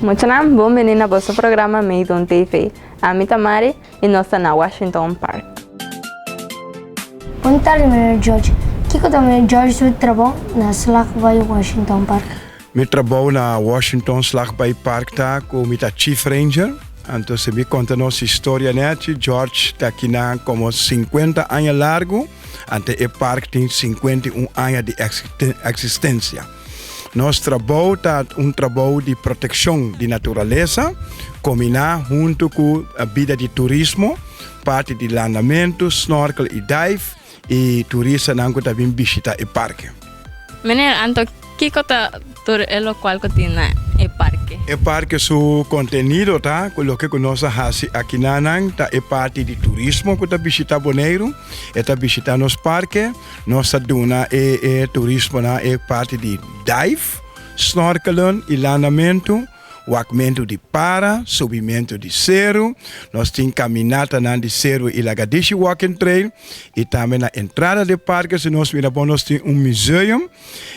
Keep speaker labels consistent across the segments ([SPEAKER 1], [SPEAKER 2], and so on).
[SPEAKER 1] Muchanan, bon bini na boso programa Meidon TV. Ami ta Mari y nos ta na Washington Park.
[SPEAKER 2] Bon tardi meneer George. Kiko ta meneer George su trabou na Slagbaai Washington Park?
[SPEAKER 3] Mi trabou na Washington Slagbaai Park ta ku mi ta Chief Ranger. Anto si mi konta nos historia nechi, George ta akinan komo 50 aña largu, ante e park tin 51 aña di eksistensia. Nos trabou ta un trabou di protekshon di naturalesa kombiná huntu ku bida di turismo, parti di landamentu, snorkel i dive i turistanan ku ta bin bishita e parke.
[SPEAKER 1] Meneer, anto kiko ta tur e lokual ku tin na e parke?
[SPEAKER 3] E parke su kontenido ta ku loke ku nos a hasi akinanan ta e parti di turismo ku ta bishita Boneiru, e ta bishita nos parke. Nos ta duna e e turismonan e parti di dive, snorkelen i landamentu, wakmentu di para, subimentu di seru. Nos tin kaminatanan di seru i Lagadishi Walking Trail i tambe na entrada di e parke si nos mira bon nos tin un museum.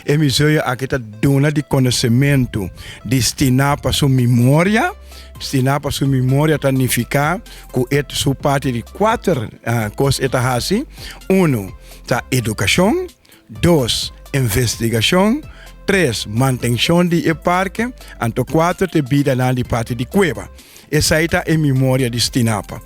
[SPEAKER 3] E museo aki ta duna di konosementu di Stinapa su memoria. Stinapa su memoria ta nifiká ku e su parti di kuater kos e ta hasi. Unu ta edukashon, dos investigashon, tres mantenshon di e parke, anto kuater ta e bidanan di parti di kueba. Esei ta e memoria di Stinapa.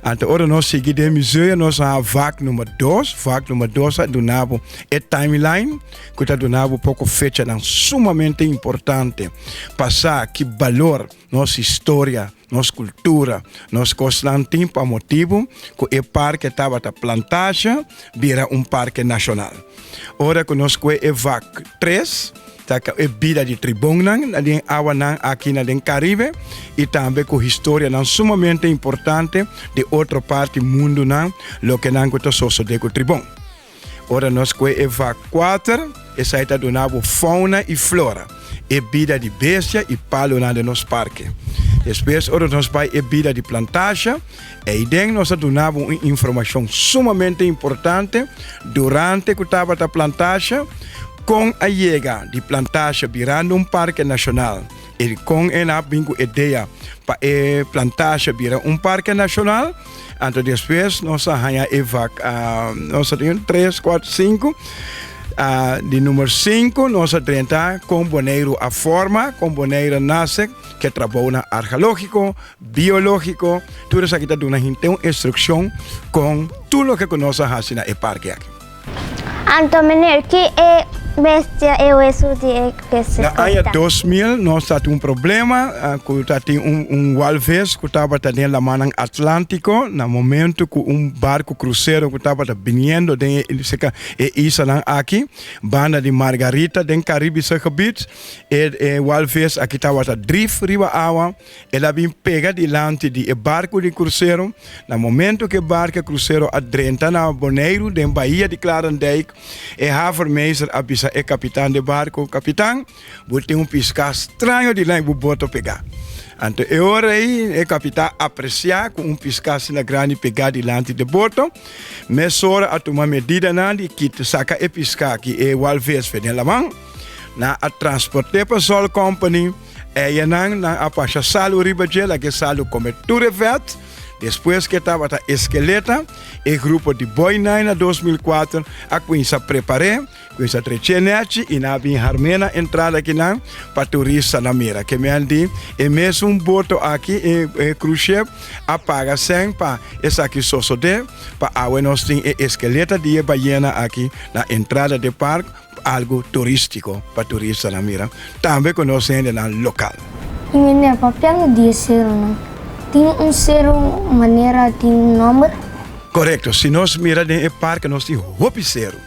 [SPEAKER 3] Anto ora nos sigui den museo nos a vak number dos. Vak number dos a duna bo e timeline ku ta duna bo poko fechanan sumamente importante pa sa ki balor nos historia, nos kultura, nos kosnan tin pa motibu ku e parke tabata plantasha bira un parke nashonal. Ora ku nos kue e vak tres ta e bida di tribonnan na den awanan aki na den Karibe i tambe ku historianan sumamente importante di otro parti mundunan lokenan ku ta sosode ku tribon. Ora nos kue e vak kuater esei ta duna bo fauna i flora, e bida di bestia i palunan den nos parke. Despues ora nos bai e bida di plantasha eiden nos ta duna bo un informashon sumamente importante durante ku tabata plantasha, Kon a yega di plantasha birando un parke nashonal i kon el a bin ku e idea pa e plantasha bira un parke nashonal? Anto despues nos a haña e vak, nos a tin tres, kuater, sinku. Di number sinku nos a drenta kon Boneiru a forma, kon Boneiru a nase, ke trabounan argeológiko, biológiko, tur esaki ta duna henter un instrukshon kon tur loke ku nos a hasi na e parke aki.
[SPEAKER 2] Anto meneer, ki e bestia e wesu di e bestia
[SPEAKER 3] Na aña 2000 nos tatin un problema ku tatin un un walvis ku tabata den lamannan Atlantiko na momento ku un barku krusero ku tabata biniendo den e serka e islanan aki banda di Margarita den Karibische gebied e e walvis aki tabata drif riba awa. El a bin pega dilanti di e barku di krusero. Na momento ku e barku krusero a drenta na Boneiru den bahia di Klarendijk, e havenmeester a bisa e kapitan di e barku, Kapitan, bo tin un piská straño dilanti bo boto pegá. Anto e ora ei e kapitan a apresiá ku un piská asina grandi pegá dilanti di e boto. Mesora a tuma medidanan di kita saka e piská ki e walvis for den laman. Nan a transport'é pa Sol Company. Eyanan nan a pasha salu riba dje, laga e salu kome tur e vèt. Despues ku e tabata eskeleta, e grupo di Boy Nine na 2004 a kuminsá prepar'é, kuminsá trech'é nèchi i nan a bin harm'é na entrada akinan pa turistanan mira. Ke men di e mesun boto aki, e cruise ship, a paga sèn pa esaki sosodé, pa awe nos tin e eskeleta di e bayena aki na entrada di e park. Algu turístiko pa turistanan mira, tambe ku nos hendenan lokal.
[SPEAKER 2] I meneer, papiando di e serunan, tin un seru manera tin un nòmber?
[SPEAKER 3] Korekto, si nos mira den e parke nos tin hopi seru,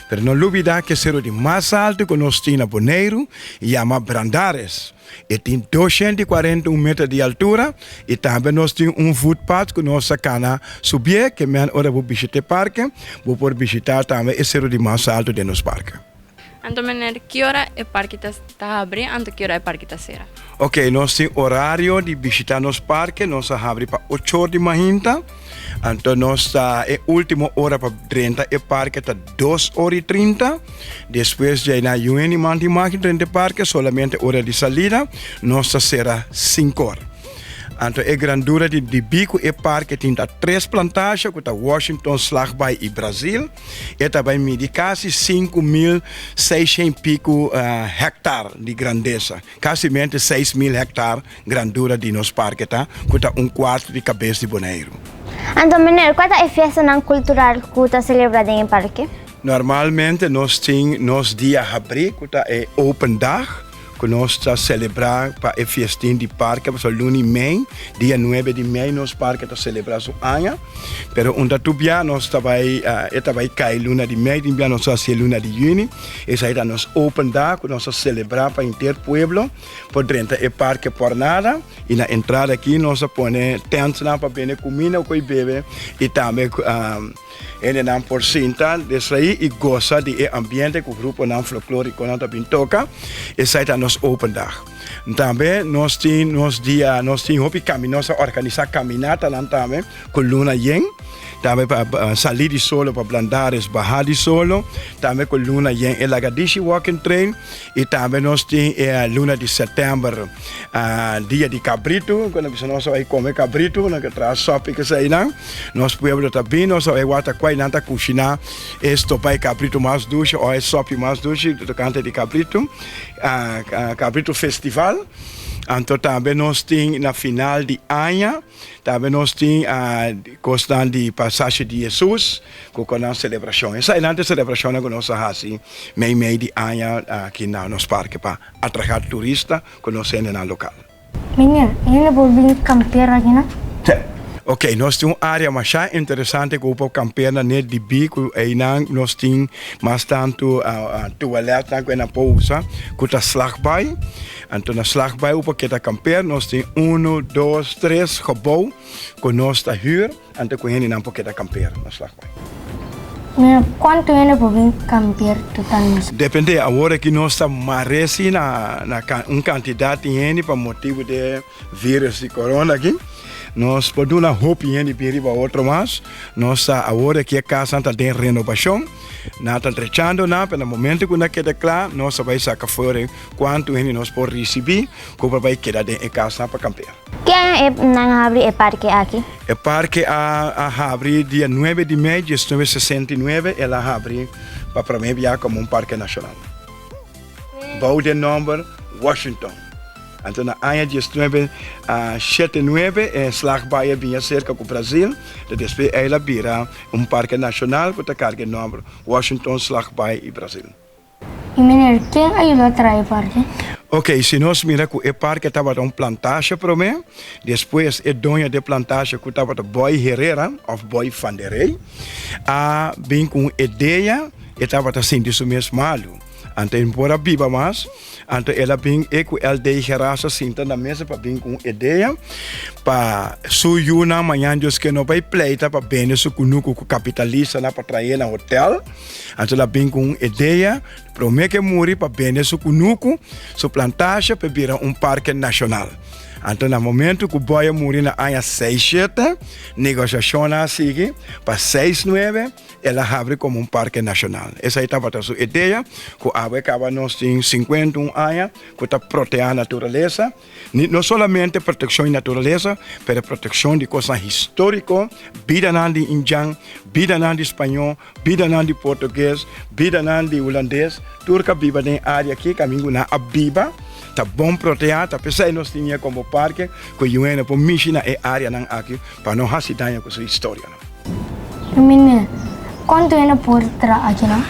[SPEAKER 3] pero no lubidá ku e seru di mas altu ku nos tin na Boneiru yama Brandaris. E tin 241 meter di altura i tambe nos tin un voetpad ku nos ta kana subié ke men ora bo bishita e parke bo por bishita tambe e seru di mas altu den nos parke.
[SPEAKER 1] Anto meneer ki ora e parke ta habri anto ki ora e parke ta sera?
[SPEAKER 3] Ok, nos tin orario di bishita nos parke, nos a habri pa ocho or di mahinta, anto nos ta e ultimo ora pa drenta e parke ta dos or y 30, despues djei na yu hende man tin mag drenta e parke, solamente ora di salida nos ta sera sinku or. Anto e grandura di dibí ku e parke tin ta tres plantasje ku ta Washington, Slagbaai i Brazil. E ta bai midi kasi 5600 piku hektar di grandesa. Kasimente 6000 hektar grandura di nos parke ta, ku ta un kuarto di kabes di Boneiru.
[SPEAKER 4] Anto meneer, kua ta e fiestanan kultural ku ta selebrá den e parke?
[SPEAKER 3] Normalmente nos tin nos dia habrí ku ta e open dag. Ku nos ta selebrá pa e fiestin di parke pasobra luna i mei, dia nuebe di mei nos parke ta selebrá su aña. Pero un ta tur bia nos ta bai e ta bai kai luna di mei, tin bia nos ta hasié luna di yüni. Esei ta nos open dag ku nos ta selebrá pa henter pueblo por drenta e parke por nada. I na entrada aki nos a pone tèntnan pa bende kuminda ku i bebe i tambe Hendenan por sinta desraí i gosa di e ambiente ku gruponan folklórikonan ta bin toka. Esei ta nos open dag. Tambe nos tin nos dia, nos tin hopi kami, nos a organisá kaminatanan tambe ku luna yen, tambe pa salí di solo pa Blandares, baha di solo, tambe ku luna yen e Lagadishi Walking Trail i tambe nos tin e luna di sètèmber dia di kabritu, ku nan bisa nos a bai kome kabritu, nan ke traha sòpi keseinan. Nos pueblo ta bin, nos a bai wak ta kuai nan ta kushiná e stopa e kabritu mas dushi o e sòpi mas dushi tokante di kabritu, kabritu festival. Anto tambe nos tin na final di aña, tambe nos tin kosnan di pasashi di Hesus ku ku nan selebrashon. Esainan ta e selebrashonnan ku nos a hasi mei mei di aña aki na nos parke pa atraha turista ku nos hendenan lokal.
[SPEAKER 2] Meneer, hende por bin kampeer aki na?
[SPEAKER 3] Sí. Ok, nos tin un área masha interesante ku por kampeer na net di bi ku einan nos tin mas tantu tualetnan ku einan por usa ku ta Slagbaai. Anto na Slagbaai bo por keda kampeer. Nos tin unu, dos, tres gebou ku nos ta hür. Anto ku hendenan por keda kampeer na Slagbaai.
[SPEAKER 2] Mira, kuantu hende por bin kampeer total nos?
[SPEAKER 3] Depende, awor aki nos ta mare si na na un kantidat di hende pa motibu di virus di corona aki. Nos por duna hopi hende bin riba otro mas. Nos ta awor aki e kasnan ta den renobashon. Nan ta drechando nan, pero na momento ku nan keda kla nos ta bai saka for kuantu hende nos por risibí ku por bai keda den e kasnan pa kampeer.
[SPEAKER 4] Ki aña e nan a habri e parke aki?
[SPEAKER 3] E parke a a habri dia nuebe di mei diesnuebe sesenta i nuebe el a habri pa prome bia komo un parke nashonal bou den nomber Washington. Anto na aña diesnuebe shete nuebe e slagbaai a biña serka ku Brazil, ta despues el a bira un parke nashonal ku ta karga e nomber Washington Slagbaai i Brazil.
[SPEAKER 2] I meneer, ken a yuda traha e parke?
[SPEAKER 3] Ok, si nos mira ku e parke tabata un plantasje promé, despues e doño di e plantasje ku tabata Boy Herrera òf Boy van der Rey a bin ku un idea, e tabata sinti su mes malu, anto e no por a biba mas, anto el a bin e ku LD Gerasa a sinta na mesa pa bin ku un idea pa su yunan mañan Dios ke no bai pleita pa bende su kunuku ku kapitalistanan pa trae na hotel. Anto el a bin ku un idea, promé ke muri pa bende su kunuku, su plantasje pa e bira un parke nashonal. Anto na momentu ku Boy a muri na aña seis shete, negoshashonnan a sigui, pa seis nuebe el a habri komo un parke nashonal. Esei tabata su idea, ku awe kaba nos tin 51 aña ku ta proteá naturalesa. Ni no solamente proteccion di naturalesa, pero proteccion di cosnan historico, bidanan di indjan, bidanan di spañó, bidanan di portugues, bidanan di hulandes, tur ka biba den e area aki, caminda cu nan a biba, ta bon protea, ta p'esei nos tin e como parke cu yuena por mishi na e areanan aki pa no haci daño cu su historianan.
[SPEAKER 2] Meneer, cuanto hende por traha akinan?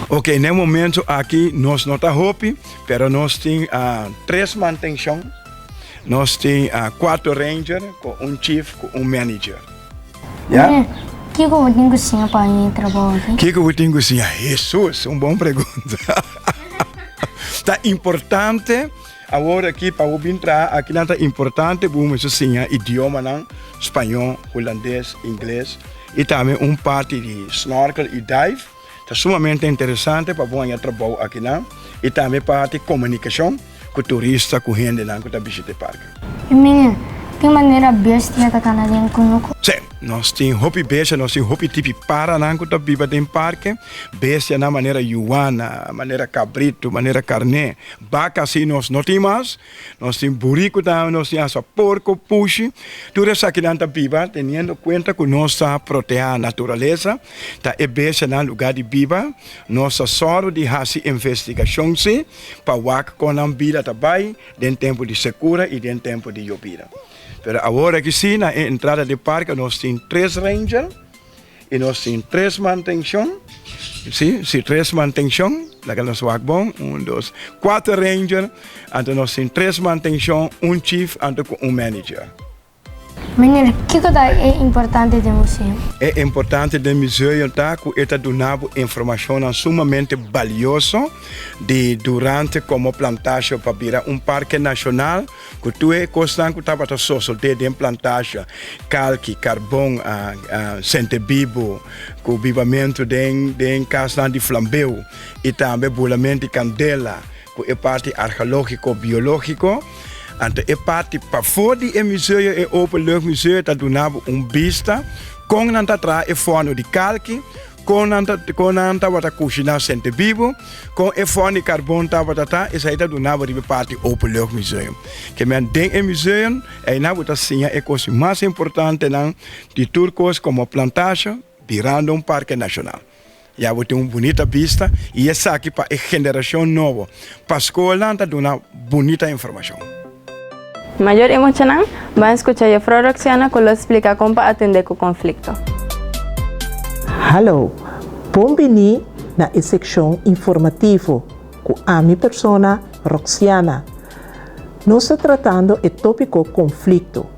[SPEAKER 3] Ok, na e momento aki nos no ta hopi. Pero nos tin tres mantencion, nos tin cuatro ranger cu un chief cu un manager.
[SPEAKER 2] Ya? Kico bo tin cu siña pa haña e trabou aki?
[SPEAKER 3] Kico bo tin cu siña? Hesus, un bon pregunta. Ta importante awor aki pa bo bin traha aki nan ta importante bo mester siña idiomanan, spañol, hulandes, ingles y tambe un parti di snorkel y dive. Ta sumamente interesante pa bo haña trabou akinan i tambe parti komunikashon. ku turista ku hendenan ku ta bishita e parke.
[SPEAKER 2] E meneer, tin manera bestia ta kana den kunuku?
[SPEAKER 3] Sí, nos tin hopi bestia, nos tin hopi tipi paranan ku ta biba den parke, bestianan manera yuana, manera kabritu, manera karné, baka sí nos no tin mas, nos tin buriku tambe, nos tin hasta porko, pushi, tur esakinan ta biba teniendo kuenta ku nos ta protehá naturalesa, ta e bestianan lugá di biba, nos ta sòru di hasi investigashon sí pa wak kon nan bida ta bai den tempu di sekura i den tempu di yobida. Pero awor aki sí na e entrada di parke nos tin tres ranger i nos tin tres mantenshon, sí, sí tres mantenshon, laga nos wak bon, un, dos, kuater ranger, anto nos tin tres mantenshon, un chief anto ku un manager.
[SPEAKER 2] Meneer, kiko ta e importante den museo?
[SPEAKER 3] E importante den museo ta ku e ta duna bo informashonnan sumamente balioso di durante komo plantasje pa bira un parke nashonal ku tur e kosnan ku tabata sosodé den plantasje, kalki, karbon, sentebibu, ku bibamentu den den kasnan di flambeu i tambe bulamentu di kandela ku e parti argeológiko, biológiko. Anto e parti pafó di e museo, e openluchtmuseo, ta duna bo un bista kon nan ta traha e fòrnu di kalki, kon nan ta kon nan tabata kushiná sentebibu, kon e fòrnu di karbon tabata ta, esei ta duna bo riba e parti openluchtmuseum. Ke men den e museum einan bo ta siña e kos mas importantenan di tur kos komo plantasje birando un parke nashonal. Ya bo tin un bunita bista y esaki pa e generacion nobo. Pa scolnan ta duna bunita informacion.
[SPEAKER 1] Mayor y muchanan, ban scucha Juffrouw Roxiana cu lo splica con pa atende cu conflicto.
[SPEAKER 5] Hallo, bon bini na e seccion informativo cu ami persona Roxiana. Nos ta tratando e topico conflicto.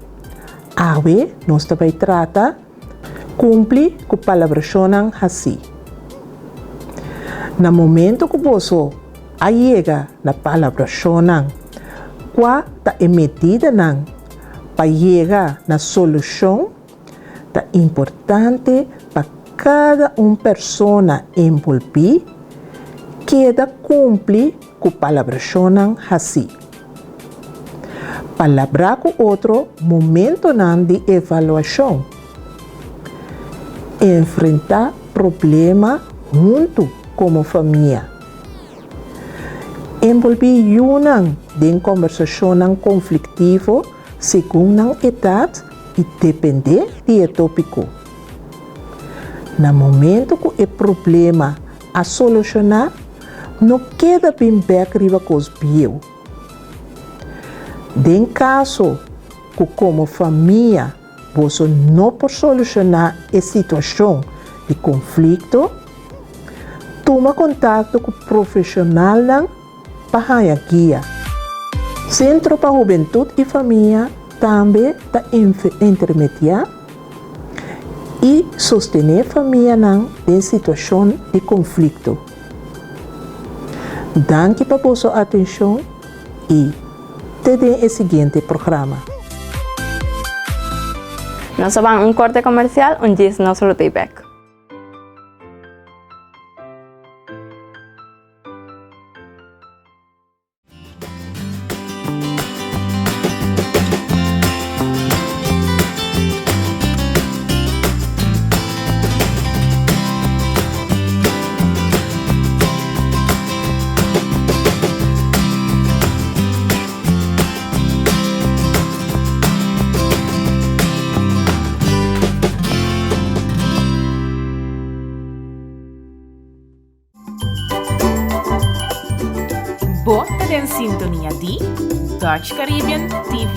[SPEAKER 5] Awe nos ta bay trata Kumpli ku palabrashonnan hasí. Na momento ku boso a yega na palabrashonnan, kua ta e medidanan pa yega na solushon? Ta importante pa kada un persona enbolbí keda kumpli ku palabrashonnan hasí. Palabrá ku otro momentonan di evaluashon. Enfrentá problema huntu komo famia. Enbolbí yunan den kòmbersashonnan konfliktivo segun nan edat i dependé di e tópiko. Na momento ku e problema a solushoná, no keda bin bèk riba kos bieu. Den kaso ku komo famia boso no por solushoná e situashon di konflikto, tuma kontakto ku profeshonalnan pa haña guia. Sentro pa Hubentut i Famia tambe ta intermediá i sostené famianan den situashon di konflikto. Danki pa boso atenshon i te den e siguiente programa.
[SPEAKER 1] Nos a ban un korte komersial un djis nos lo ta bek.
[SPEAKER 6] Bo ta den sintonia di Dutch Caribbean TV.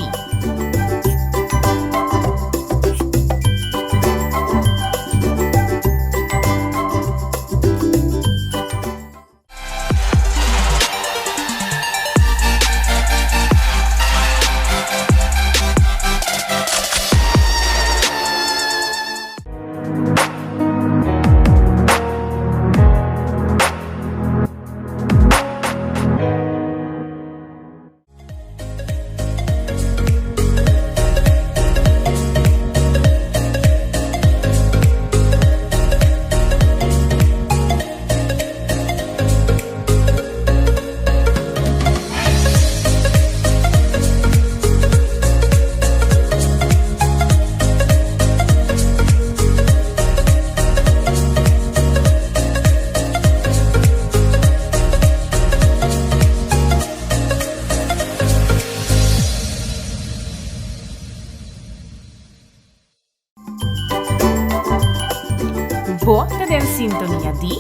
[SPEAKER 6] sintonia di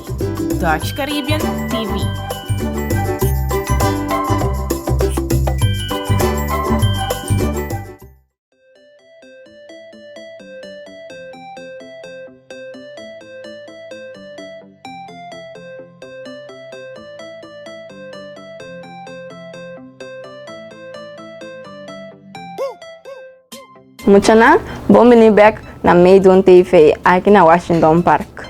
[SPEAKER 6] Dutch Caribbean TV.
[SPEAKER 1] Muchanan, bon bini bek na Meidun TV aki na Washington Park.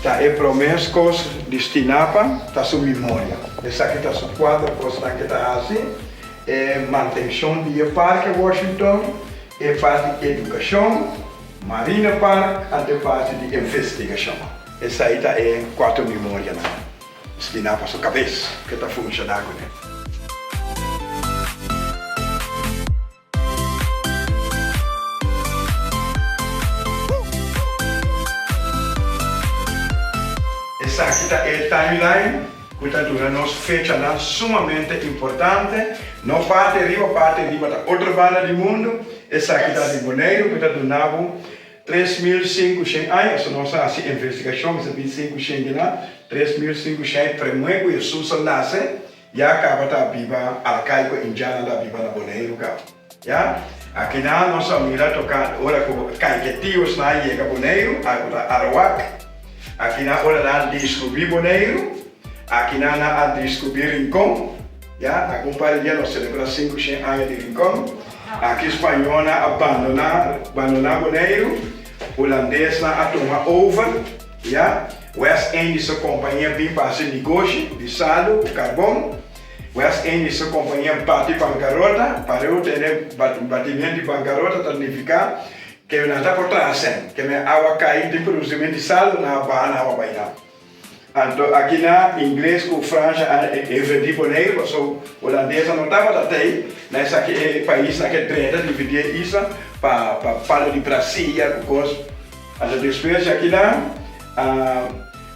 [SPEAKER 3] Ta e promé kos di Stinapa ta su memoria. Esaki ta su kuater kosnan ke ta hasi, e mantenshon di e parke Washington, e parti edukashon, Marina Park anto e parti di investigashon. Esei ta e kuater memorianan. Stinapa su kabes ke ta funshoná kuné. Esaki ta e timeline ku ta duna nos fechanan sumamente importante. No parti riba, parti riba ta otro banda di mundu. Esaki ta di Boneiru ku ta duna bo 3500 aña. Eso nos a hasi investigashon, mester bin 500 kina, 3500 premé ku Hesus a nase. Ya caba ta biba arcaico indiana ta biba na Boneiru caba. Ya. Akinan nos a mira toca ora cu Caiketios nan a yega Boneiru, a cu ta Arawak. Akinan ora nan a descubri Boneiru, akinan nan a descubri Rincon. Ya, algun par di dia nos celebra 500 aña di Rincon. Aki Spañolnan a bandona bandona Boneiru, Hulandesnan a tuma over. Ya, West Indische Compagnie bin pa hasi negoshi di salu ku karbon. West Indische Compagnie bati bankarota, pareu tene batimentu di bankarota ta nifiká ke nan ta por traha sèn, ke men awa kai den produsimentu di salu nan a baha nan awa bai nan. Anto aki na ingles ku Fransha a invadí Boneiru pasobra Hulandesnan no tabata tei na esaki e paisnan ke drenta dividí e isla pa palo di Brasilia ku kos. Anto despues di akinan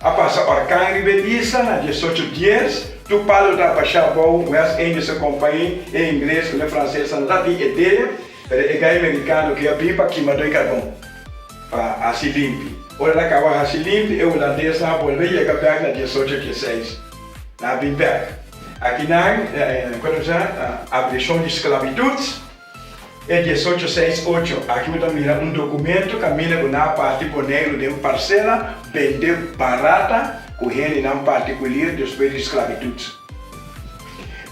[SPEAKER 3] a pasa orkan riba e isla na diesocho dies, tur palo ta basha abou, West Indische Compagnie, e ingles ku e fransesnan no ta tin idea, pero e gai merikano ku a bin pa kima doi karbon pa hasi limpi. Ora nan kaba hasi limpi e hulandesnan a bolbe yega bek na diesocho dieseis, nan a bin bek. Akinan, kono ta bisa, abolishon di sklabitut. E diesocho seis ocho aki bo ta mira un documento caminda cu nan a parti Boneiru den parcela bende barata cu hendenan particulier despues di sclavitud.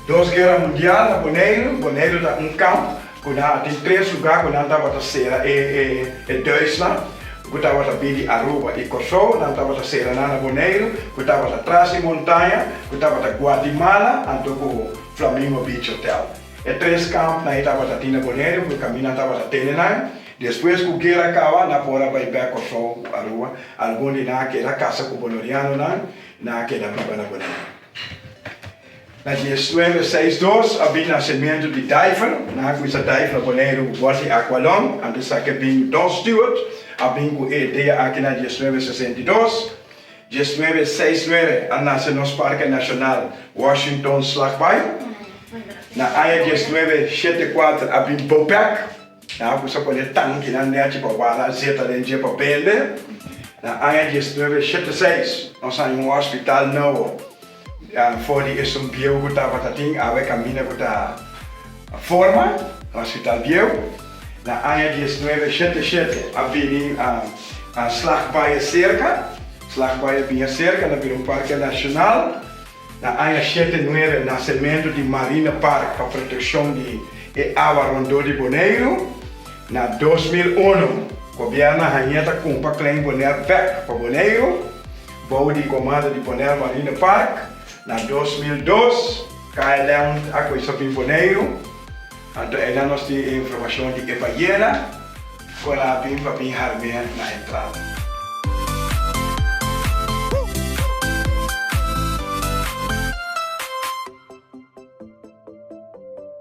[SPEAKER 3] Dos guera mundial na Boneiru, Boneiru ta un kamp cu nan a tin tres lugar cu nan tabata cera e e Duitsnan cu tabata bin di Aruba y Corsou, nan tabata cera nan na Boneiru cu tabata tras di montaña cu tabata Guatemala anto cu Flamingo Beach Hotel. E tres kampnan ei tabata tin na Boneiru ku e kaminnan tabata tene nan. Despues ku guera kaba, nan por a bai bèk Kòrsou ku Aruba. Algun di nan a keda kasa ku bonorianonan, nan a keda biba na Boneiru. Na diesnuebe seis dos a bin nasementu di Diver. Nan a kuminsá dive na Boneiru ku bòs di Aqualong. Antes a ke bin Don Stewart a bin ku e idea aki na 1962. 1969 a nase nos Parke Nashonal Washington Slagbaai. Na aña 1974 a bin Bopec. Nan a kusa pone tankinan nechi pa warda azeta den dje pa bende. Na aña 1976 nos haña un hospital nobo for di esun bieu ku tabata tin awe kaminda ku ta forma, hospital bieu. Na aña 1977 a bini Slagbaai aserka, Slagbaai a bini aserka na bira un parke nashonal. Na aña shete nuebe nasementu di Marine Park pa protekshon di e awa rondó di Boneiru. Na 2001 gobièrnu a hañ'é ta kumpra Klein Bonaire bèk pa Boneiru bou di komando di Bonaire Marine Park. Na 2002 KLM a kuminsá bin Boneiru. Anto einan nos tin e informashon di e bayena ku el a bin pa bin harm'é na entrada.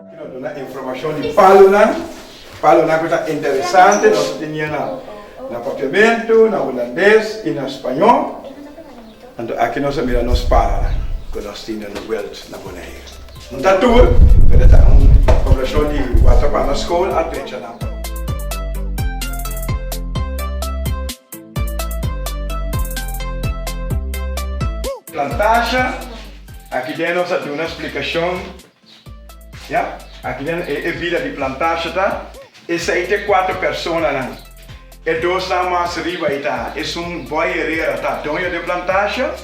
[SPEAKER 3] Aki nos duna informashon di palunan, palunan ku ta interesante, nos ta teniendo na. Na papiamentu, na hulandes i na spañó. Anto aki nos a mira nos paranan ku nos tin na Wild na Boneiru. No ta tur, pero ta un poblashon di Watapana School a drecha nan pa. Plantasha, aki den nos a duna splikashon. Ya, aki den e bida di plantasha ta, esei ta e kuater personanan. E dosnan mas riba ei ta, esun Boy Herrera ta doño di e plantasha,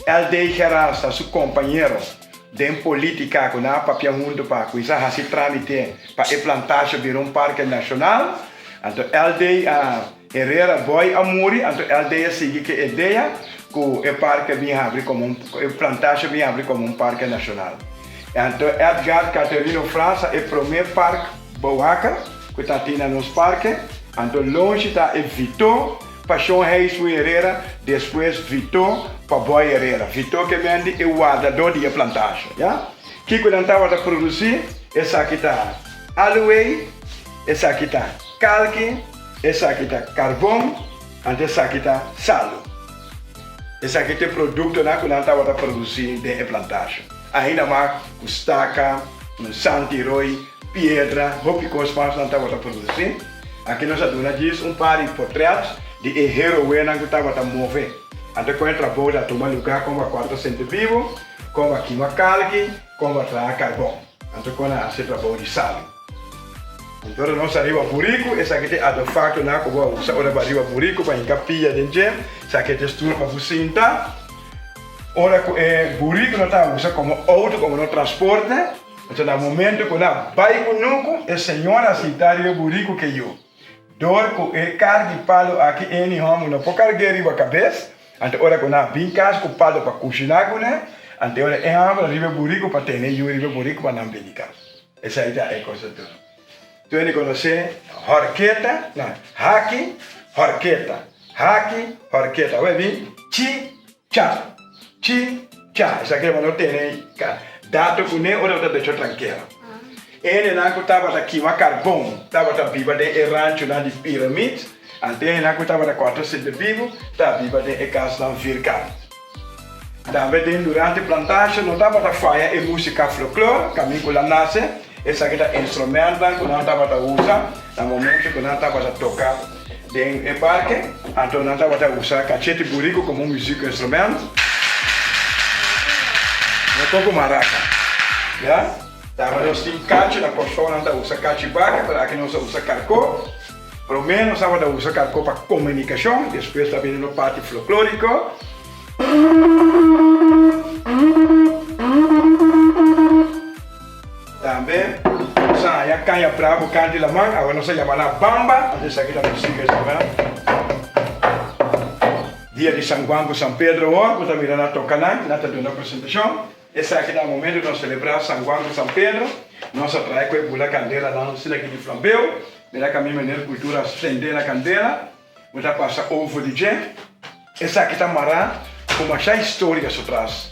[SPEAKER 3] LD. Geras ta su kompañero den politika ku nan a papia huntu pa kuminsá hasi tramite pa e plantasha bira un parke nashonal. Anto LD. Herrera Boy a muri, anto LD. a sigui ku e idea ku e parke bin habri komo un, e plantasha bin habri komo un parke nashonal. Anto Edgard Caterino Frans ta e promé park bouhaker ku ta tin na nos parke. Anto Lonchi ta e Vito pa Shon Heiswoe Herrera, despues Vito pa Boy Herrera. Vito ke men di e wardadó di e plantasha, ya. Kiko nan tabata produsí? Esaki ta aloe, esaki ta kalki, esaki ta karbon, anto esaki ta salu. Esaki ta e produktonan ku nan tabata produsí den e plantasha. Ainda mas ku staka, santi roi, piedra, hopi kos mas nan tabata produsí. Aki nos a duna djis un par di potrèt di e heroenan ku tabata move. Anto kon e trabou ta tuma lugá kon ba kòrta sentebibu, kon ba kima kalki, kon ba traha karbon. Anto kon a hasi e trabou di salu. Anto ora nos a riba buriku, esaki ta e artefaktonan ku bo a usa ora bo a riba buriku pa hinka pia den dje. Esaki ta e stul pa bo sinta. Ora ku e buriku no ta usa komo outo, komo no transporte, enton na momento ku nan bai kunuku, e señora a sinta riba e buriku ke yu. Dor ku e karga di palu aki eni hòmber no por karg'é riba kabes, anto ora ku nan bin kas ku palu pa kushiná kuné, anto e ora e hòmber a riba e buriku pa tene e yu riba e buriku pa nan bini kas. Esei ta e kos tur. Tur hende konosé hòrketa, na haki, hòrketa, haki, hòrketa. Awor e bin chi. Cha, chi, cha, esaki ta no tene dato kuné ora bo ta decho trankera. E hendenan ku tabata kima karbon tabata biba den e ranchonan di piramid, anto e hendenan ku tabata kòrta sentebibu ta biba den e kasnan vierkant. Tambe den durante plantasha no tabata faya e musika floklor, kamin ku la nase, esaki ta instrumentnan ku nan tabata usa na momento ku nan tabata toka. Den e parke, anto nan tabata usa kachete buriku komo un muziek instrument. No toko maraka. Ya? Tabata nos tin kachi, na Kòrsou nan ta usa kachi baka, pero aki nos ta usa karkó. Promé nos tabata usa karkó pa komunikashon, despues ta bini no parti floklóriko. Tambe nos a haña caña bravo cant di laman, awe nos a yama nan bamba, anto esaki ta musica esaki. Dia di San Juan cu San Pedro awor, bo ta mira nan toca nan, nan ta duna presentacion. Esaki ta momento di nos celebra San Juan cu San Pedro. Nos a trae cu e bula candela nan asina aki di flambeo. Mira cami meneer Cultura a sende na candela. Bo ta pasa over di dje. Esaki ta mará ku masha historia su tras.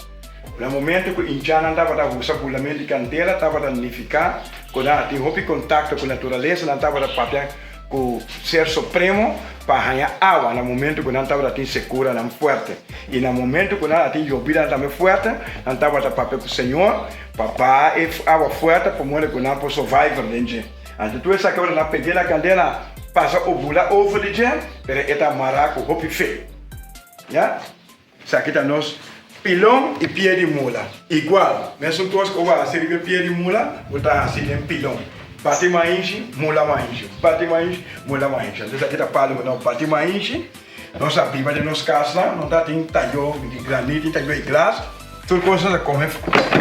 [SPEAKER 3] Na momento ku indiannan tabata usa bulament di kandela tabata nifiká ku nan a tin hopi kontakto ku naturalesa, nan tabata papia ku Ser Supremo pa haña awa na momento ku nan tabata tin sekuranan fuerte. I na momento ku nan a tin yobidanan tambe fuerte, nan tabata papia ku Señor pa baha e awa fuerte pa moda ku nan por surviver den dje. Anto tur esaki ora nan peg'é na kandela, pasa o bula over di dje, pero e ta mará ku hopi fe. Ya? Esaki ta nos pilon i pie di mula. Igual, mesun kos ku bo hasi riba e pie di mula, bo ta hasi den pilon. Bati mainshi, mula mainshi. Bati mainshi, mula mainshi. Anto esaki ta palu ku nos bati mainshi. Nos a biba den nos kasnan, no ta tin tayo di granit ni tayo di glas. Tur kos nos a kome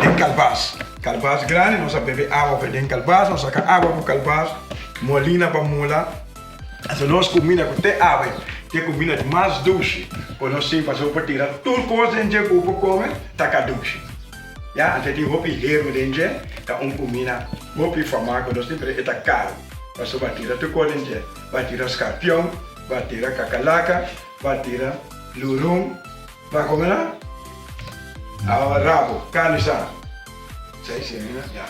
[SPEAKER 3] den kalbas. Kalbas grandi, nos a bebe awa for den kalbas, nos saka awa ku kalbas, molina pa mula. Anto nos kuminda ku te awe ta e kuminda di mas dushi ku nos tin pasobra bo por tira tur kos den dje ku bo por kome ta ka dushi. Ya, anto e tin hopi heru den dje, ta un kuminda hopi famá ku nos tin pero e ta karu pasobra bo a tira tur kos den dje, bo a tira skarpion, bo a tira kakalaka, bo a tira lurun. Ba come na? Awa rabo, carne sa. Sei sei na? Ya.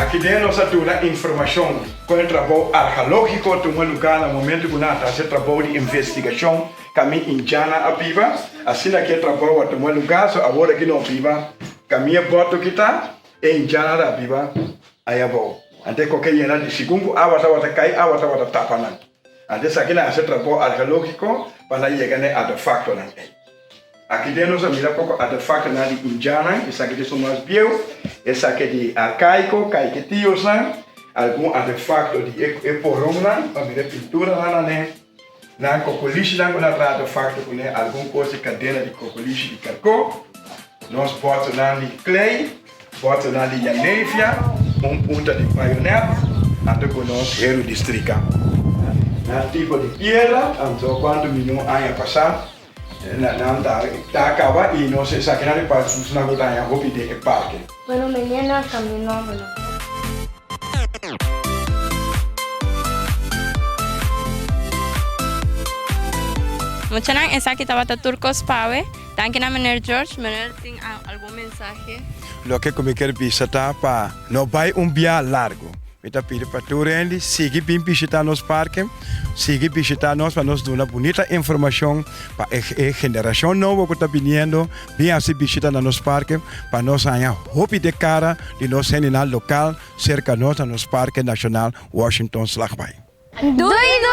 [SPEAKER 3] Aki den nos a duna informashon kon e trabou argalógiko a tuma lugá na momentu ku nan a ta hasi e trabou di investigashon kami indjana a biba. Asina ku e trabou a tuma lugá, so awor aki no biba kami e bòto ki ta, e indjana ta biba aya abou. Anto e koke yena di segun ku awa tabata kai, awa tabata tapa nan. Anto esaki nan a hasi e trabou argalógiko pa nan yega na e artefaktonan ei. Aki den nos a mira poko artefaktonan di indjannan, esaki ta esun mas bieu, esaki di arkaiko, kaiketiosnan, algun artefakto di e poronnan, pa mira e pinturanan na ne, nan kokolishinan ku nan a traha artefakto kuné, algun kos di kadena di kokolishi di karkó, nos bòternan di klei, bòternan di yanefia, un punta di bayonet, anto ku nos heru di strika. Nan tipo di piedra, anto kuantu miyon aña pasá. Nan ta caba y nos esakinan di parke sus nan cu ta haña hopi den e parke.
[SPEAKER 2] Bueno, meneer nan cambia nomber nan.
[SPEAKER 1] Muchanan esaki tabata tur cos pawe. Danki na meneer George. Meneer tin algun mensahe?
[SPEAKER 3] Loke cu mi kier bisa ta pa no bay un bia largo. Mi ta pidi pa tur hende sigui bin bishita nos parke, sigui bishita nos pa nos duna bunita informashon pa e generashon nobo ku ta biniendo bin hasi bishita na nos parke pa nos haña hopi de kara di nos hendenan lokal serka nos na nos Parke Nashonal Washington Slagbaai.
[SPEAKER 4] Doei doei!